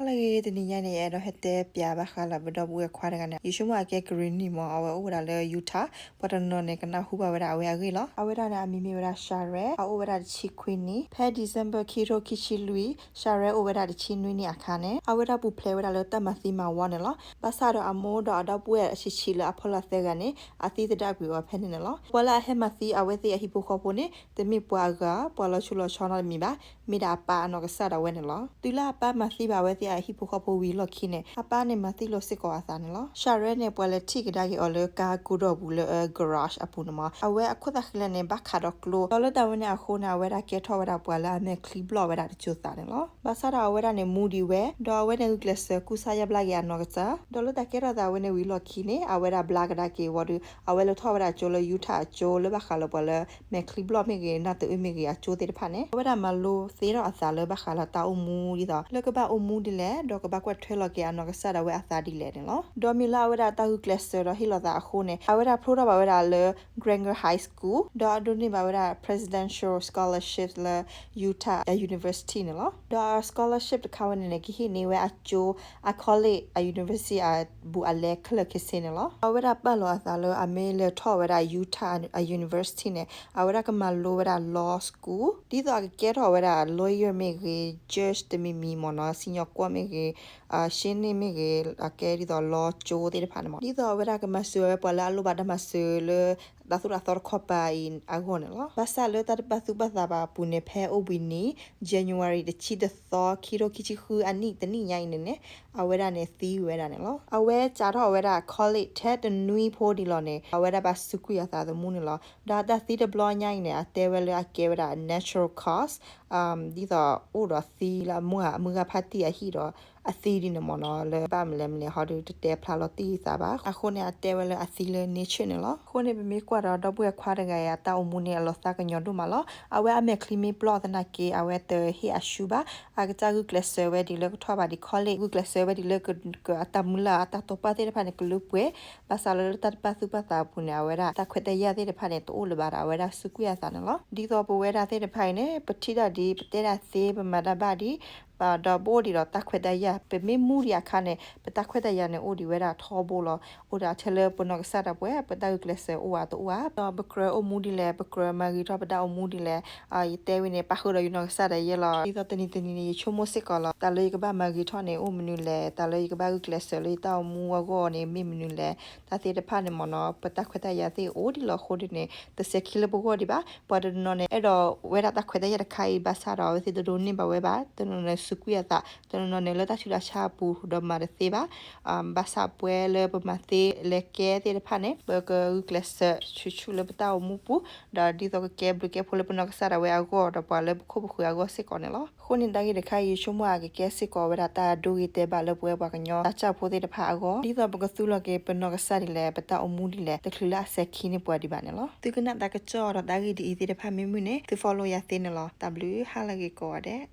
လၢဂ့ၤတနံၤညါန့ၣ် ယအဲၣ်ဒိးဟဲတဲပၠးဘၣ်ဃးလၢပဒီပုၢ်ဝဲၢ်ခွါတဂၤန့ၣ် ယဆိကမိၣ်အကဲ Greenie မး အဝဲအိၣ်ဝဲဒၣ်လၢ Utah, ပှၤတနီၤန့ၣ် ကနၢ်ဟူဘၣ်ဝဲဒၣ်အဝဲအဂ့ၢ်လီၤ. အဝဲဒၣ်န့ၣ် အမံၤမ့ၢ်ဝဲဒၣ် Shareh, အအိၣ်ဝဲဒၣ်တဆံခွံနံၣ်, ဖဲ December ခံထိခံဆံလွံၢ်, Shareh အိၣ်ဝဲဒၣ်တဆံနွံနံၣ်အခါန့ၣ် အဝဲဒၣ်ပူၤဖျဲးဝဲဒၣ်လၢတၢ်မၤသံမၤဝီန့ၣ်လီၤ. ဘၣ်ဆၣ်ဒီးအမိၢ်ဒီးအဒီပုၢ်ဝဲၢ်အဆံးဆံးလၢအဖီလာ်သၢဂၤန့ၣ် အသံသဒၣ်ကွံာ်အီၤဖဲန့ၣ်န့ၣ်လီၤ. ပှၤလၢအဟဲမၤသံအဝဲသ့ၣ်အဟံၣ်ဖိဃီဖိန့ၣ် တမ့ၢ်ပှၤအဂၤ, ပှၤလီၤဆူလီၤဆီနီတမံၤဘၣ်, မ့ၢ်ဒၣ်အပၢ်အနီၢ်ကစၢ်ဒၣ်ဝဲန့ၣ်လီၤ. တုၤလၢအပၢ်မၤသံဘၣ်အဝဲသ့ၣ်အဟံၣ်ဖိဃီဖိဝံၤလီၢ်ခံန့ၣ် အပၢ်န့ၣ်မၤသံလိာ်စ့ၢ်ကီးအသးန့ၣ်လီၤ. Shareh န့ၣ် ပှၤလဲၤထံၣ်ကဒါက့ၤအီၤလၢကါကိးဒီးပူၤလၢ garage အပူၤန့ၣ်မး, အဝဲအခိၣ်သးဃံလၢ်န့ၣ် ဘၣ်ခးဒီးကျိ, ဒီးလၢတၢ်ဝဲန့ၣ်အဃိန့ၣ် အဝဲဒၣ်ကဲထီၣ်ဝဲဒၣ်ပှၤလၢအမဲာ်ချံဘျီၣ်ဝဲဒၣ်တစိၤသးန့ၣ်လီၤ. ဘၣ်ဆၣ်ဒီးအဝဲဒၣ်န့ၣ်မူဒံးဝဲ, ဒီးအဝဲန့ၣ်ဂုာ်ကျဲးစၢးကူစါယါဘျါက့ၤအနီၢ်ကစၢ်, ဒီးလၢတၢ်ကဲထီၣ်သးဝဲန့ၣ်ဝံၤလီၢ်ခံန့ၣ် အဝဲဒၣ်ဘျါကဒါက့ၤဝံၤဒီး အဝဲလဲၤထီၣ်ဝဲဒၣ်အကၠိလၢ Utah အကၠိလၢဘၣ်ဃးလၢပှၤလၢ မဲာ်ချံဘျီၣ်မ့ၢ်ဂ့ၤ, နၢ်တအုၣ်မ့ၢ်ဂ့ၤ, အကၠိသ့ၣ်တဖၣ်န့ၣ် အဝဲဒၣ်မၤလိသ့ထီၣ်အသးလၢဘၣ်ဃးလၢတၢ်အိၣ်မူ ဒ်သိးလၢကဘၣ်အိၣ်မူဒ်လဲၣ်, ဒီးကဘၣ်ကွၢ်ထွဲလီၤက့ၤအနီၢ်ကစၢ်ဒၣ်ဝဲအသးဒ်လဲၣ်န့ၣ်လီၤ. ဒီးမ့ၢ်လၢအဝဲဒၣ်တၢ်ဂုာ်ကျဲးစၢးဒီးဟ့ၣ်လီၤသးအဃိန့ၣ် အဝဲဒၣ်ဖျိထီၣ်ဘၣ်ဝဲဒၣ်လၢ Granger High School ဒီးအဒိးန့ၢ်ဘၣ်ဝဲဒၣ် Presidential Scholarship လၢ Utah University န့ၣ်လီၤ. ဒီးအ scholarship တခါဝဲန့ၣ်န့ၣ် ကဟ့ၣ်န့ၢ်ဝဲအကၠိ အ college အ university အဘူးအလဲခဲလၢာ်ခဲဆ့န့ၣ်လီၤ. အဝဲဒၣ်ပာ်လီၤအသးလၢအမ့ၢ်လဲၤထီၣ်ဝဲဒၣ် Utah အ university န့ၣ် အဝဲဒၣ်ကမၤလိဝဲဒၣ် law school ဒ်သိးအကကဲထီၣ်ဝဲဒၣ် lawyer မ့ၢ်ဂ့ၤ, judge တမံၤမံၤမ့ၢ်နီၤ, စံၣ်ညီၣ်ကွီၢ်မ့ၢ်ဂ့ၤ, ရှ့န့ၢ်မ့ၢ်ဂ့ၤ, အကဲဒ်သိး law ကၠိသ့ၣ်တဖၣ်န့ၣ်မး, ဒ်သိးအဝဲဒၣ်ကမၤစၢၤဝဲပှၤလၢအလိၣ်ဘၣ်တၢ်မၤစၢၤလၢ တၢ်သိၣ်တၢ်သီတခီပၤအံၤအဂီၢ်န့ၣ်လီၤ. ဘၣ်ဆၣ်လၢတၢ်တပာ်သူၣ်ပာ်သးဘၣ်အပူၤန့ၣ် ဖဲအိၣ်ဘှံးနံၤ January တဆံတသီ ခံထိခံဆံဃုအနံၣ်တနံၣ်ညါအံၤန့ၣ်န့ၣ် အဝဲဒၣ်န့ၣ်သံဝဲဒၣ်န့ၣ်လီၤ. အဝဲစးထီၣ်ဝဲဒၣ် college ထဲတနွံဖိဒံးလီၤန့ၣ် အဝဲဒၣ်ဘၣ်စူးကွံာ်အသးသမူန့ၣ်လီၤ. ဒီးအတၢ်သံတဘျီညါအံၤန့ၣ် အတဲဝဲလၢအကဲဝဲဒၣ် natural cause ဒ်သိးအိၣ်ဒီးသံလၢအမုၢ်ဂၤဖါတံၢ်အဟံၣ်ဒီး အသံဒ်န့ၣ်မ့ၢ်နီၤ, လၢဘၣ်မနုၤလဲၣ်မနုၤလဲၣ်ဟီဒီးတတဲဖျါလီၤတံၢ်သးဘၣ်. အဃိန့ၣ် အတဲဝဲလၢအသံလၢ nature န့ၣ်လီၤ. အဃိန့ၣ် ပမ့ၢ်ကွၢ်ဒီးဒီပုၢ်ဝဲၢ်ခွါတဂၤအံၤ အတၢ်အိၣ်မူန့ၣ် အလီၤသးကညီၤဒိၣ်မးလီၤ. အဝဲအမဲာ်ချံမ့ၢ်ဘျီၣ်သနာ်က့ အဝဲတဟ့ၣ်အရှူဘၣ်. အကစၢ်ဂုာ်ကျဲးစၢးဝဲဒ်လၢကထီၣ်ဘၣ်ဒံး college, ဂုာ်ကျဲးစၢးဝဲဒ်လၢ အတၢ်မုၢ်လၢ်အတၢ်တိာ်ပာ်သ့ၣ်တဖၣ်န့ၣ် ကလၢပှဲၤ, ဘၣ်ဆၣ်လၢလၢတၢ်တပာ်သူၣ်ပာ်သးအပူၤန့ၣ် အဝဲဒၣ်တၢ်ခွဲးတၢ်ယာ်သ့ၣ်တဖၣ်န့ၣ် တအိၣ်လၢၤဘၣ်ဒီး အဝဲဒၣ်စူးကွံာ်အသးန့ၣ်လီၤ. ဒ်သိးပဝဲဒၣ်သ့ၣ်တဖၣ်အံၤန့ၣ် ပထံၣ်တၢ်ဒ် ပတဲတၢ်သ့ ပမၤတၢ်ဘၣ်ဒ် ဒီးပအိၣ်ဒံးဒီးတၢ်ခွဲးတၢ်ယာ်, ပမ့ၢ်မူဒံးအခါန့ၣ် ပတၢ်ခွဲးတၢ်ယာ်န့ၣ်အိၣ်ဒံးဝဲဒၣ်ထီဘိလီၤ. အိၣ်ဒၣ်ထဲလၢပနီၢ်ကစၢ်ဒၣ်ပှဲၤ ပတၢ်ဂုာ်ကျဲးစၢးအိၣ်ဧါတအိၣ်ဧါ, ဒီးပကြၢးအိၣ်မူဒ်လဲၣ်, ပကြၢးမၤဂ့ၤထီၣ်ပတၢ်အိၣ်မူဒ်လဲၣ်. ယတဲဝဲန့ၣ် ပာ်ဃုာ်ဒီးယနီၢ်ကစၢ်ဒၣ်ယဲလီၤ. ဒ်သိးတနံၤတနံၤန့ၣ် ယဆိကမိၣ်စ့ၢ်ကီးလီၤ. တၢ်လၢယကဘၣ်မၤဂ့ၤထီၣ်န့ၣ် အိၣ်မနုၤလဲၣ်, တၢ်လၢယကဘၣ်ဂုာ်ကျဲးစၢးလၢယတၢ်အိၣ်မူအဂီၢ်န့ၣ် မ့ၢ်မနုၤလဲၣ်. တၢ်သ့ၣ်တဖၣ်န့ၣ်မ့ၢ်နီၤ ပတၢ်ခွဲးတၢ်ယာ်သ့ၣ်အိၣ်ဒံးလီၤ. အဃိဒ်န့ၣ် တစဲးခံလၢပဂီၢ်ဒံးဘၣ်. ပှၤတနီၤနီၤန့ၣ် အဲၣ်ဒိးဝဲဒၣ်တၢ်ခွဲးတၢ်ယာ်တခါအံၤ ဘၣ်ဆၣ်ဒီးအဝဲသ့ၣ်တဒိးန့ၢ်ဘၣ်ဝဲဘၣ်. တနီၤနီၤန့ၣ်စူးကွံာ်အသး, တနီၤနီၤန့ၣ်လၢတၢ်ဆူးတၢ်ဆါအပူၤဒီးမၤတသ့ဘၣ်. ဘၣ်ဆၣ်ပဝဲလၢပမၤသ့လဲၤကဲသ့ၣ်တဖၣ်န့ၣ် ပကဂုာ်ကျဲးစၢးဆူၣ်ဆူၣ်လၢပတၢ်အိၣ်မူပူၤ, ဒီးဒ်သိးကကဲဘျုးကဲဖှိၣ်လၢပနီၢ်ကစၢ်ဒၣ်ဝဲအဂီၢ် ဒီးပှၤလၢပခိၣ်ပဃၢၤအဂီၢ်စ့ၢ်ကီးန့ၣ်လီၤ. အဃိန့ၣ်တၢ်ဂ့ၢ်တခါအံၤ ယဆိကမိၣ်အကကဲစ့ၢ်ကီးဝဲဒၣ်တၢ်ဒိဂ့ၤတဲာ်ဘၣ်လၢပဝဲပှၤကညီတၢ်ကၢ်ဖိသ့ၣ်တဖၣ်အဂီၢ်, ဒ်သိးပကသူလီၤက့ၤပနီၢ်ကစၢ်ဒ်လဲၣ်, ပတၢ်အိၣ်မူဒ်လဲၣ်, တချုးလၢအစဲးခံန့ၢ်ပှၤဒံးဘၣ်န့ၣ်လီၤ. သုကနၣ်တၢ်ကစီၣ်ဒီးတၢ်ဂ့ၢ်ဒ်အံၤသ့ၣ်တဖၣ်မ့ၢ်မုာ်န့ၣ် သု follow ယၤသ့န့ၣ်လီၤ. တၢ်ဘျုးဟါလၢအဂ့ၤကိးဂၤဒဲး.